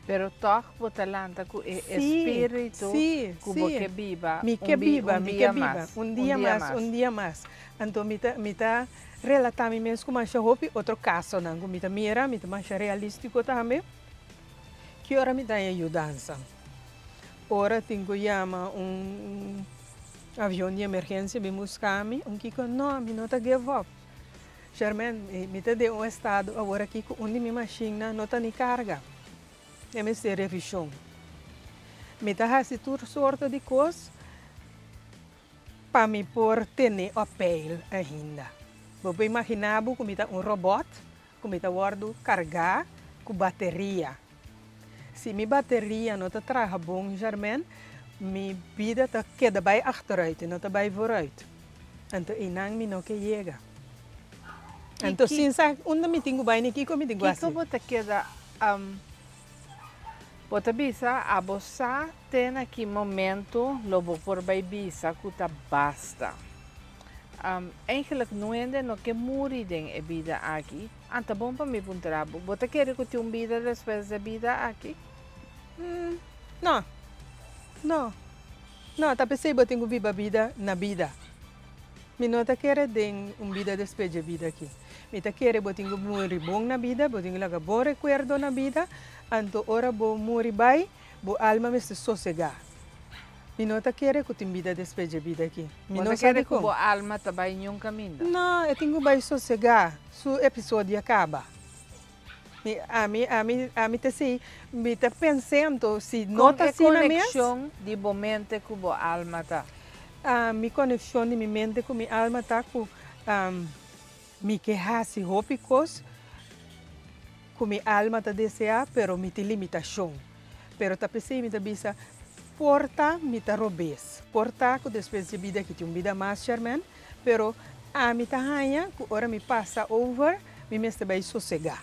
S2: Pero tòg bo ta lanta ku e espíritu ku bo ke biba
S3: Mi ke biba, mi ke biba, un dia mas, un dia mas. Anto mi ta mi ta relatá mi mes ku masha hopi otro kasonan ku mi ta mira, mi ta masha realístiko tambe. Ki ora mi ta haña yudansa? Ora tin ku yama un avion di emergensia bin buska mi, un kiko? No, mi no ta give up. Sherman, mi ta den un estado awor aki ku un di mi mashinnan no ta ni karga. E mester revishon. Mi ta hasi tur sorto di kos pa mi por tene op peil ainda. Bo por imaginá bo ku mi ta un robòt ku mi ta wòrdu kargá ku bateria. Si mi bateria no ta traha bon, Sherman, mi bida ta keda bai achteruit, e no ta bai vooruit. Anto einan mi no ke yega. Anto sin sa unda mi tin ku bai ni kiko mi tin ku hasi.
S2: Kiko bo ta keda bo ta bisa abo sa te na ki momento lo bo por bai bisa ku ta basta. Eigenlijk no hende no ke muri den e bida aki. Anta bon pa mi puntra bo, bo ta kere ku tin un bida despues di e bida aki?
S3: No. No. No, ta p'esei bo tin ku biba bida na bida. Mi no ta kere den un bida despues dje bida aki. Mi ta kere bo tin ku muri bon na bida, bo tin ku laga bon rekuerdo na bida, anto ora bo muri bai, bo alma mester sosegá. Mi no ta kere ku tin bida despues dje bida aki. Mi
S2: Bo
S3: no
S2: ta
S3: sa
S2: kere ku
S3: dikon.
S2: bo alma ta bai niun kaminda?
S3: No, e tin ku bai sosegá, su episodio a kaba. Mi, ami, ami, ami ta si, mi ta pens'é anto si no
S2: Kon
S3: ta
S2: e
S3: asina mes.
S2: konekshon di bo mente ku bo alma ta?
S3: Mi konekshon di mi mente ku mi alma ta ku mi ke hasi hopi kos ku mi alma ta deseá, pero mi tin limitashon. Pero ta p'esei mi ta bisa, por ta mi ta robes, por ta ku despues di e bida aki tin un bida mas, Sherman, Pero ami ta haña ku ora mi pasa over, mi mester bai sosegá.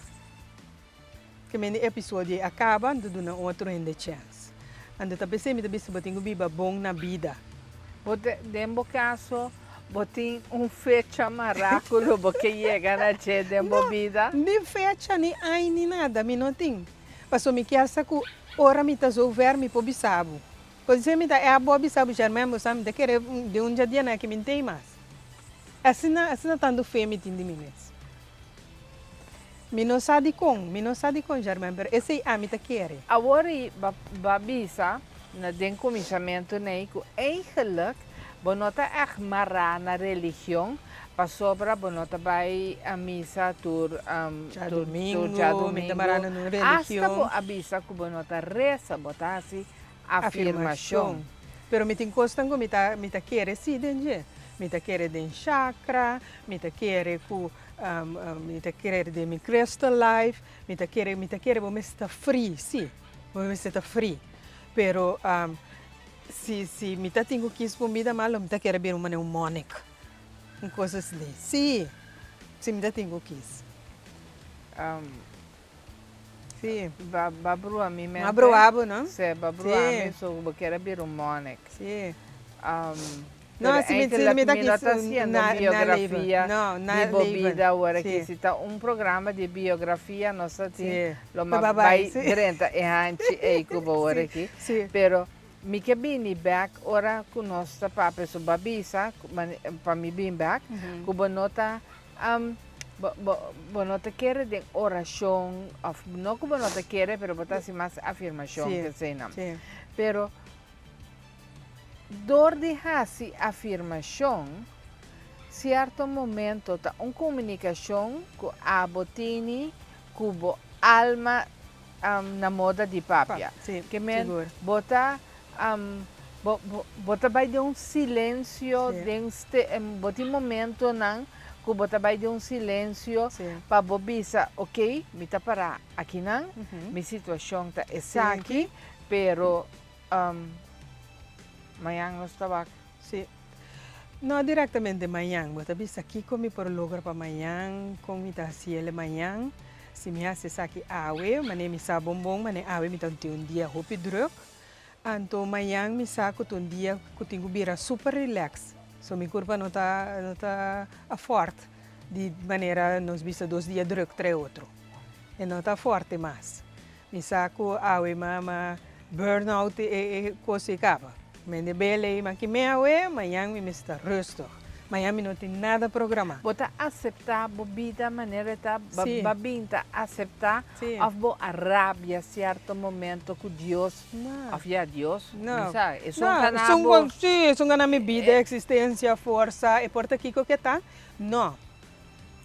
S3: Ke mende episodio ei a kaba, anto duna un otro hende chèns. Anto ta p'esei mi ta bisa bo tin ku biba bon na bida.
S2: Bo te, den bo kaso, bo tin un fecha mará ku lo bo ke yega na dje den bo bida?
S3: No, ni fecha, ni aña, ni nada, mi no tin. Pasobra mi kier sa ku ora mi ta zover mi por bisa bo. Podisé mi ta e abo a bisa bo Germain bo sa mi ta kere den un djadia na ki mi n'tei mas. Asina asina tantu fe mi tin di mi mes. Mi no sa dikon, mi no sa dikon Germain pero esei ami ta kere.
S2: Awor i ba ba bisa na den kuminsamentu nei ku eigenlijk bo no ta ègt mará na religion pasobra bo no ta bai a misa tur tur tur
S3: Djadumingu, mi ta mará na nun
S2: Asta bo
S3: religion.
S2: a bisa ku bo no ta resa bo ta hasi afirmashon.
S3: Pero mi tin kosnan ku mi ta mi ta kere si den dje. Mi ta kere den chakra, mi ta kere ku mi ta kere den mi crystal life, mi ta kere mi ta kere bo mester ta free si, bo mester ta free. Pero si si mi ta tin ku kis pa un bida malo mi ta kere bira un manera un monnik, un kos asina. Si, si mi ta tin ku kis. Sí.
S2: Ba ba brua mi mente.
S3: Ma brua bo, no?
S2: Sí, ba brua mi, so bo kier a bira un monnik.
S3: Sí.
S2: No,
S3: Pero
S2: si mi,
S3: si mi ta
S2: mi no ta haciendo
S3: na,
S2: biografia
S3: na no,
S2: di bo bida awor aki. Si ta un programa di biografia nos ta tin
S3: sí.
S2: lo mas bai drenta e hanchi ei ku bo awor aki.
S3: Sí.
S2: Pero mi ke bini bek ora ku nos ta papia so bo a bisa pa mi bin bek ku bo no ta Bo, bo, bo no ta kere den orashon, òf no ku bo no ta kere, pero bo ta hasi mas afirmashon
S3: Sí,
S2: ke eseinan.
S3: sí.
S2: Pero dor di hasi afirmashon, sierto momento ta un komunikashon ku abo tini ku bo alma na moda di papia.
S3: Sí,
S2: Ke men
S3: sigur.
S2: bo ta Bo, bo, bo ta bai den un silensio,
S3: Sí.
S2: den ste, bo tin momentonan. ku bo ta bai den un silensio pa bo bisa, ok, mi ta pará akinan, mi situashon ta esaki, pero mañan nos ta wak.
S3: Sí. No direktamente mañan, bo ta bisa kiko mi por logra pa mañan, kon mi ta hasi el mañan, si mi hasi esaki awe, manera mi sa bon bon, manera awe mi ta tin un dia hopi druk, Anto mañan mi sa ku ta un dia ku tin ku bira super relax, so mi kurpa no ta no ta afòrt di manera nos bisa dos dia drùk trae otro, e no ta fòrte mas. Mi sa ku awe m'a m'a burn out e e kos ei kaba. Mende bel ei m'a kim'é awe, mañan mi mester ta rustig. Mañan mi no tin nada programá.
S2: Bo ta aseptá bo bida manera e ta? Bo bin ta aseptá òf bo a rabia sierto momento ku Dios òf ya Dios? Mi sa, esun gana bo.
S3: Sí, esun gana mi bida, eksistensia, forsa, e por ta kiko ke ta? No.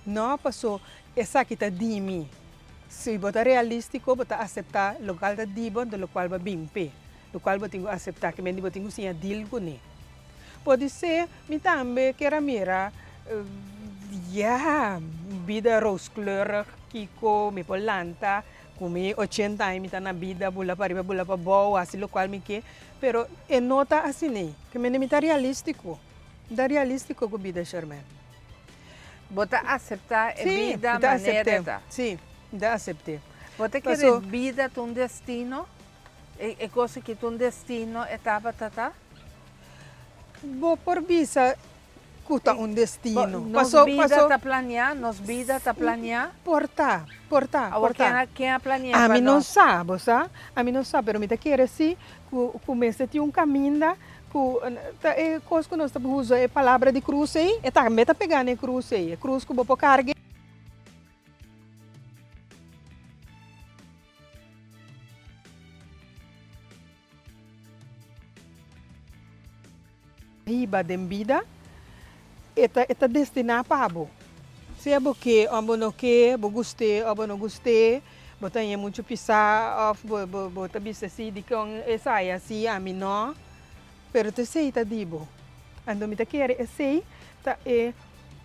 S3: No, paso esaki ta di mi. Si bo ta realístiko, bo ta aseptá lokual ta di bo, anto lokual bo a bin p'e. Lokual bo tin ku aseptá, ke mende bo tin ku siña deal kuné. Podisé mi tambe kier a mira, ya, bida rooskleurig, kiko, mi por lanta ku mi ochenta aña mi ta na bida, bula pariba, bula pabou, hasi lokual mi ke, pero e no ta asin'ei. Ke mende mi ta realístiko, mi ta realístiko ku bida, Sherman.
S2: Bo ta aseptá e bida manera e ta?
S3: Sí, mi ta asept'é.
S2: Bo ta kere bida ta un destino? E kos aki ta un destino e tabata ta?
S3: Bo por bisa ku ta un destino.
S2: Nos bida ta planeá? Nos bida ta planeá?
S3: Por ta, por ta, por ta.
S2: Awor ken a planeá pa nos?
S3: Ami no sa, bo sa. Ami no sa, pero mi ta kere si ku mester tin un kaminda ku ta e kos ku nos ta usa e palabra di krus ei, e tambe ta pegá na e krus ei, e krus ku bo por karga. Hiba den bida, e ta e ta destiná pa bo. Sea bo ke òf bo no ke, bo gust'é òf bo no gust'é, bo ta haña muchu pisá òf bo bo bo ta bisa si dikon esei asi ami no, pero ta esei ta di bo. Anto mi ta kere esei ta e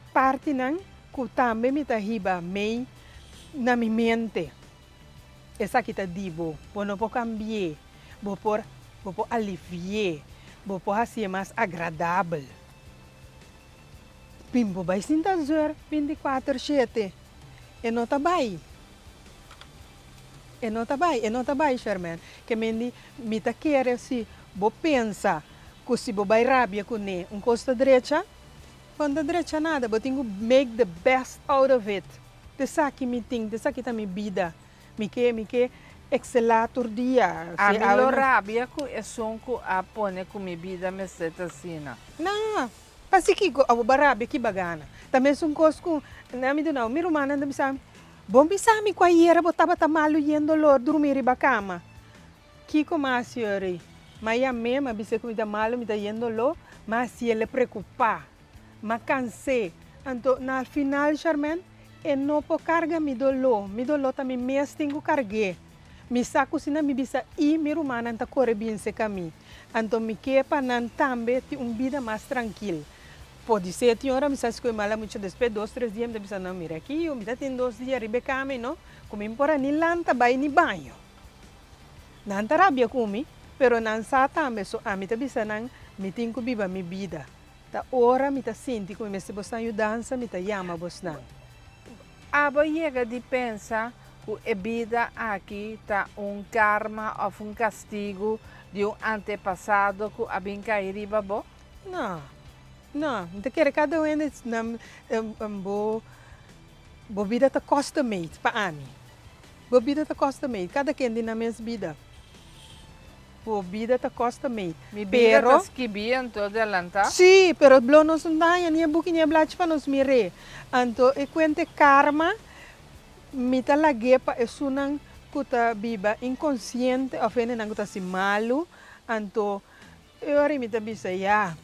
S3: partinan ku tambe mi ta hiba mei na mi mente. Esaki ta di bo. Bo no por cambi'é. Bo por, bo por alivi'é. Bo por hacié mas agradabel. Bin bo bai sinta zeur binticuater shete. E no ta bai. E no ta bai, e no ta bai, Sherman. Ke men di, mi ta kere si bo pensa cu si bo bai rabia cune un cos ta drecha, bo no ta drecha nada. Bo tin cu make the best out of it. T'esaki mi tin, t'esaki ta mi bida. Mi ke, mi ke ekselá tur dia.
S2: Si Ami lo rabia ku esun ku a pone ku mi bida mester ta asina.
S3: Na, hasi kiko abo bo a rabia ki bagana. Ta mesun kos ku na mi duna, mi rumannan ta bisa mi, Bon bisa mi ku ayera bo tabata malu yen dolor drumi riba kama. Kiko mas yori? Ma yam'é, m'a bis'é ku mi ta malu, mi ta yen doló, ma hasié el preokupá. M'a cans'é. Anto, na al final, Charmaine, e no por carga mi doló. Mi doló ta mi mes tin cu cargu'é. Mi sa cu si nan mi bisa i mi rumannan ta core binse ca mi. Anto mi ke pa nan tambe tin un bida mas trankil. Podisé tin ora mi sa scoe mala mucha despues dos tres dia mi ta bisa nan mira aki yo mi ta tin dos dia riba e cama y no cu mi por a ni lanta bay ni baño. Nan ta rabia cu mi, pero nan sa tambe so ami ta bisa nan mi tin cu biba mi bida. Ta ora mi ta sinti ku mi mester bosnan yudansa, mi ta yama bosnan.
S2: Abo yega di pensa ku e bida aki ta un karma òf un kastigu di un antepasado ku a bin kai riba bo?
S3: No, no. Mi ta kere kada un hende nan bo bo bida ta custom made pa ami. Bo bida ta custom made, kada ken di nan mes bida. Bo bida ta kosta mei.
S2: Mi bida ta skibí anto delantá.
S3: Sí, pero blo nos no ta haña ni e buki ni e blachi pa nos mir'é. Anto e kuente karma, mi ta lag'é pa esunnan ku ta biba inkonsiente òf hendenan ku ta hasi malu. Anto e ora mi ta bisa, ya,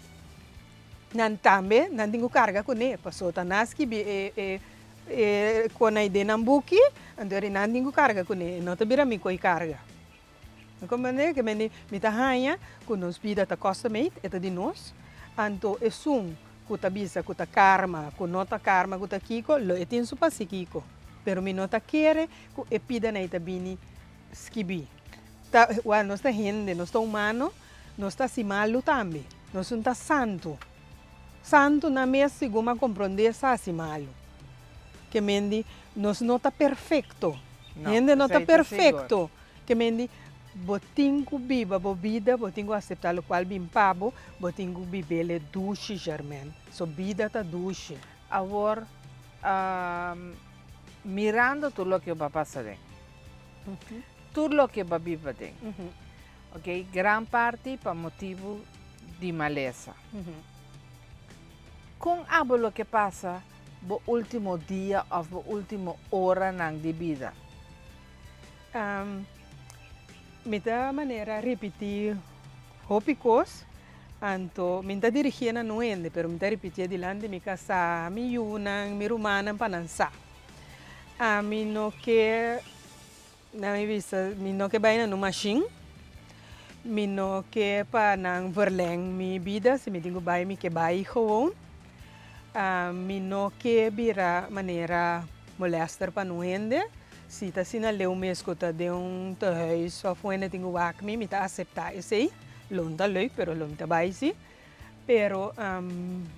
S3: nan tambe nan tin ku karga kuné, pasobra ta nan a skibi e e e konai den nan buki, anto e ora nan tin ku karga kuné, e no ta bira mi ku e karga. No comprende ke mende mi ta haña ku nos bida ta custom made, e ta di nos, anto esun ku ta bisa ku ta karma, ku no ta karma, ku ta kiko, lo e tin su pasi kiko. Pero mi no ta kere ku e pidanan ei ta bini skibí. Ta, wak, nos ta hende, nos ta humano, nos ta hasi malu tambe. Nos no ta santu. Santunan mes, segun mi a komprondé, sa hasi malu. Ke men di, nos no ta perfekto.
S2: No,
S3: Hende no ta
S2: esei ta sigur.
S3: perfekto. Ke men di, bo tin ku biba bo bida, bo tin ku aseptá lokual bin pa bo, bo tin ku bib'el e dushi, Germaine. So bida ta dushi.
S2: Awor, mirando tur loke bo a pasa den, tur loke bo a biba den, ok, gran parti pa motibu di malesa. Kon abo loke pasa bo ultimo dia of bo ultimo oranan di bida?
S3: Mi ta manera ripití hopi kos, anto mi ta dirigié na no hende, pero mi ta ripitié dilanti mi kasá, mi yunan, mi rumannan pa nan sa. Ami no ke, na mi bisa, mi no ke bai na no mashin, mi no ke pa nan verleng mi bida, si mi tin ku bai mi ke bai gewoon. Mi no ke bira manera molèster pa no hende. Si ta asina leu mes ku ta den un tehuis òf un hende tin ku wak mi, mi ta aseptá esei. Lo no ta leuk, pero lo mi ta bai si. Pero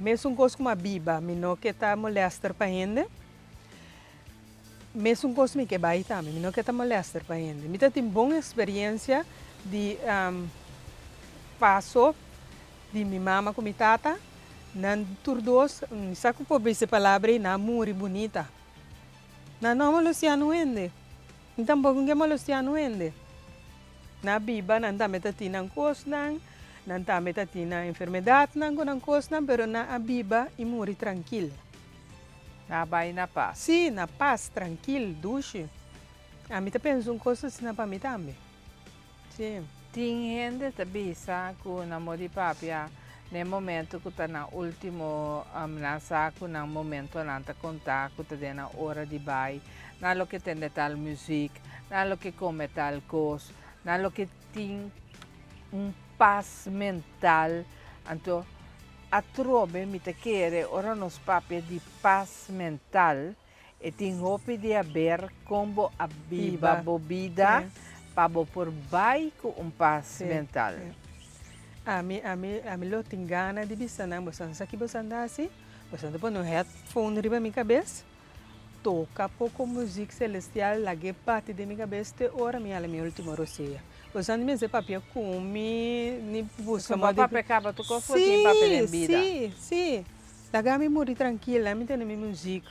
S3: mesun kos ku mi a biba, mi no ke ta molèster pa hende. Mesun kos mi ke bai tambe, mi no ke ta molèster pa hende. Mi ta tin bon eksperiensia di paso di mi mama ku mi tata. Nan tur dos, mi sa ku por bisa e palabra ei, nan a muri bunita. Nan no a molestiá nu hende. Mi tampoko ke molestiá nu hende. Nan a biba, nan tambe ta tin nan kosnan, nan tambe ta tin nan enfermedatnan ku nan kosnan, pero nan a biba i muri trankil.
S2: Nan a bai na pas.
S3: Sí, na pas, trankil, dushi. Ami ta pensa un kos asina pa mi tambe. Sí.
S2: Tin hende ta bisa ku nan mo di papia na e momento ku ta nan ultimo, nan sa ku nan momentonan ta konta ku ta den nan ora di bai, nan lo ke tende tal muzik, nan lo ke kome tal kos, nan lo ke tin un pas mental. Anto atrobe mi ta kere ora nos papia di pas mental, E tin hopi di haber kon bo a biba bo bida pa bo por bai ku un pas mental.
S3: Ami, ami, ami lo tin gana di bisa nan, boso sa ki boso anda hasi? Boso ta pone un headphone riba mi kabes, toka poko muzik selestial, lag'e bati den mi kabes te ora mi hala mi ultimo rosea. Boso no mester papia ku mi, ni buska
S2: modo di. Papia kaba tur kos bo tin papia den bida.
S3: Si, si, si. Laga mi muri trankil, ami tene mi muzik,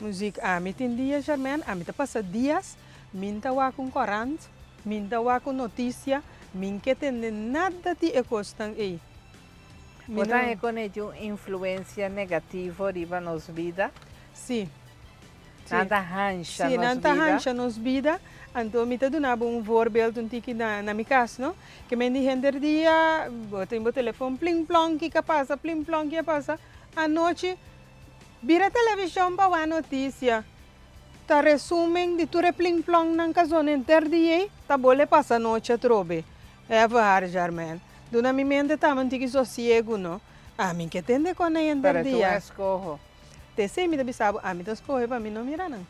S3: muzik ami tin dia Germaine, ami ta pasa dias min ta wak un korant, min ta wak un notisia, min ke tende nada di e kosnan ei.
S2: Mi Bo ta no. rekonosé un influensia negativo riba nos bida?
S3: Si, si.
S2: Nan ta hansha
S3: Si,
S2: nos
S3: nan ta
S2: bida?
S3: hansha nos bida, anto mi ta duna bo un voorbeeld un tiki na na mi kas no, Ke men di henter dia, bo tin bo telefon plin plon kiko a pasa, plin plon kiko a pasa. Anochi bira televishon pa wak notisia. Ta resumen di tur e plin plonnan ka zona henter dia ei, ta bole pasa anochi atrobe. Even har Germaine, duna mi mente tambe un tiki sosiegu no. Ami ke tende kon ei henter
S2: Pero tu
S3: dia.
S2: a skoho.
S3: T'esei mi ta bisa bo, ami ta skohe pa mi no mira nan.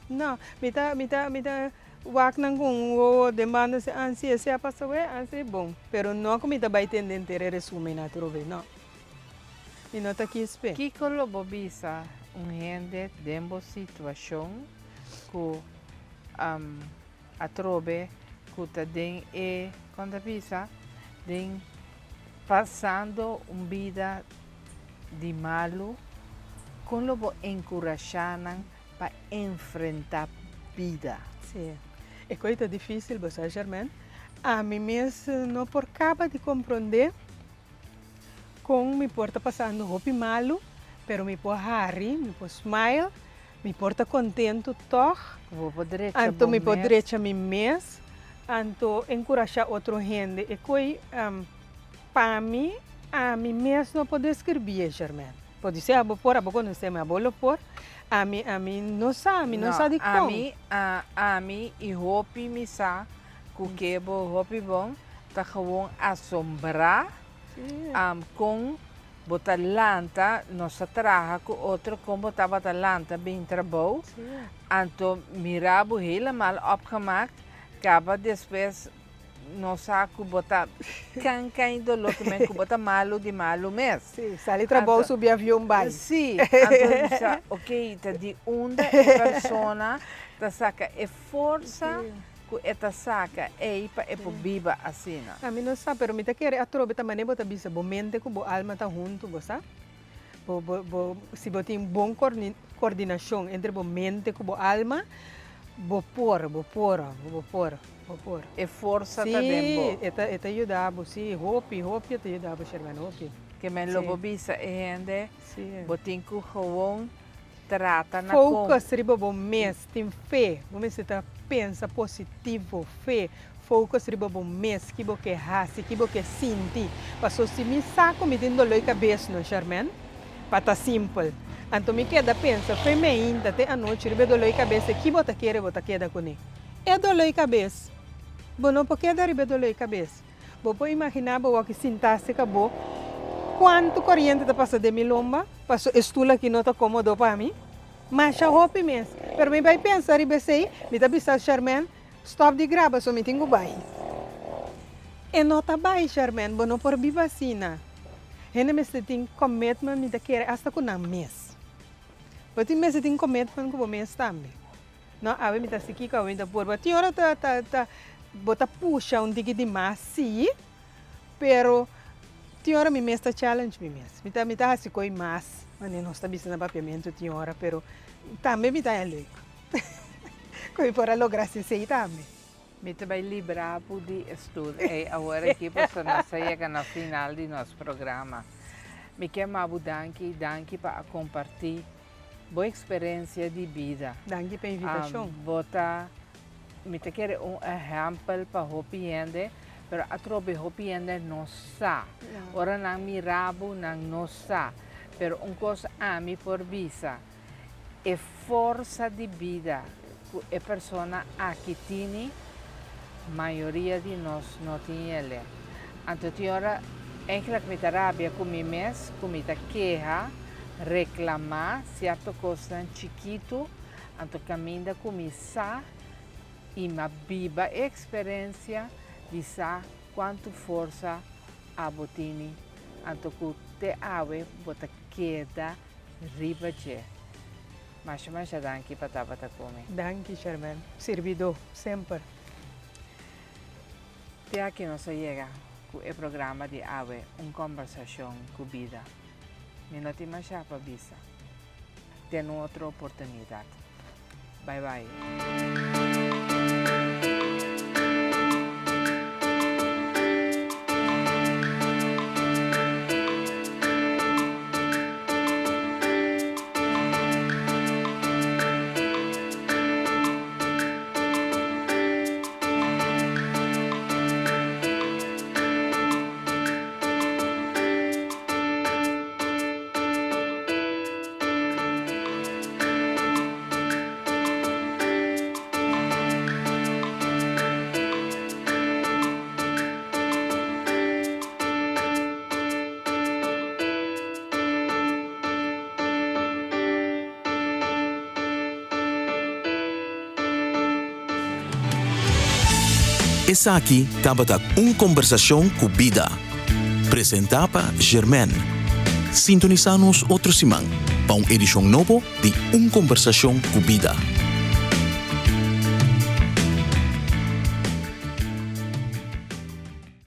S3: No, mi ta, mi ta, mi ta wak nan ku un wowo den banda si, ah, si esei a pasa wei, ah, si, bon. Pero no ku mi ta bai tende henter e resumen atrobe, no. Mi no ta kis p'e.
S2: Kiko lo bo bisa un hende den bo situashon ku atrobe ku ta den e, kon ta bisa, den pasando un bida di malu, kon lo bo enkurashá nan pa enfrentá bida?
S3: Sí, e kos ta difísil, bo sa, Germaine. Ami mes no por kaba di komprondé kon mi por ta pasando hopi malu, pero mi por hari, mi por smile, mi por ta kontentu tòg.
S2: Bo por drecha bo mes.
S3: Anto mi por drecha mi mes, anto enkurashá otro hende. E kos Pa mi, ami mes no por describí e, Germaine. Podisé abo por, abo conoce mi, abo lo por. Ami, ami no sa, mi no sa dikon.
S2: Ami, ami i hopi mi sa ku ke bo hopi bon ta gewoon asombrá kon. Bo ta lanta, nos ta traha ku otro kon bo tabata lanta bin trabou, anto mira bo helemaal opgemaakt, kaba despues nos sa ku bo ta kan kan doló ke men ku bo ta malu di malu mes.
S3: Sí, sali trabou subi avion bai.
S2: Sí, anto mi bisa ok ta di unda e persona ta saka e forsa ku e ta saka ei pa e por biba asina.
S3: Ami no sa, pero mi ta kere atrobe ta manera bo ta bisa, bo mente ku bo alma ta huntu, bo sa? Bo, bo, bo, si bo tin bon kordinashon entre bo mente ku bo alma, bo por, bo por, bo por, bo por.
S2: E forsa ta den bo.
S3: Sí, e ta, e ta yuda bo, sí, hopi, hopi e ta yuda bo, Sherman, hopi.
S2: Ke men lo bo bisa e hende, bo tin ku gewoon trata na kon.
S3: Focus riba bo mes, tin fe, bo mester ta pensa positivo, fe, focus riba bo mes, ki bo ke hasi, ki bo ke sinti, paso si mi sa ku mi tin doloi kabes no Sharmen, pa ta simpel, anto mi keda pensa fe meinta te anochi riba e doloi kabes e ki bo ta kere bo ta keda kuné? E doloi kabes, bo no por keda riba e doloi kabes. Bo por imaginá bo wak sintá serka bo kuantu koriente ta pasa den mi lomba paso e stul aki no ta kómodo pa mi? Masha hopi mes. Pero mi bai pensa riba esei, mi ta bisa Sharmen, stòp di graba so mi tin ku bai. E no ta bai, Sharmen, bo no por biba asina. Hende mester tin commitment, mi ta kere asta ku nan mes. Bo tin mester tin commitment ku bo mes tambe. No, awe mi ta hasi kiko, awe mi ta purba. Tin ora ta ta ta bo ta pusha un tiki di mas, sí, pero tin ora mi mes ta challenge mi mes. Mi ta mi ta hasi koi mas, manera nos ta bisa na papiamentu tin ora, pero tambe mi ta haña leuk ku mi por a logra hasi esei tambe.
S2: Mi ta bai libra bo di e stul ei awor aki pasobra nos a yega na final di nos programa. Mi ke ama bo danki, danki pa a kompartí Bo eksperensia di bida.
S3: Danki pa invitashon.
S2: Bo ta, mi ta kere un ehèmpel pa hopi hende, pero atrobe hopi hende no sa. Ora nan mira bo, nan no sa. Pero un kos ami por bisa, e forsa di bida ku e persona aki tini, mayoria di nos no tin el'e. Anto tin ora eigenlijk mi ta rabia ku mi mes, ku mi ta keha, reklamá sierto kosnan chikitu, anto kaminda ku mi sa i m'a biba e eksperensia di sa kuantu forsa abo tini, anto ku te awe bo ta keda riba dje. Masha masha danki pa tabata ku mi.
S3: Danki Sherman. Sirbidó semper.
S2: Te aki nos a yega ku e programa di awe Un Kombersashon ku Bida. Mi no tin masha pa bisa. Te un otro oportunidat. Bai bai.
S1: Esaki tabata Un Kombersashon ku Bida, presentá pa Germaine. Sintonisá nos otro siman pa un edishon nobo di Un Kombersashon ku Bida.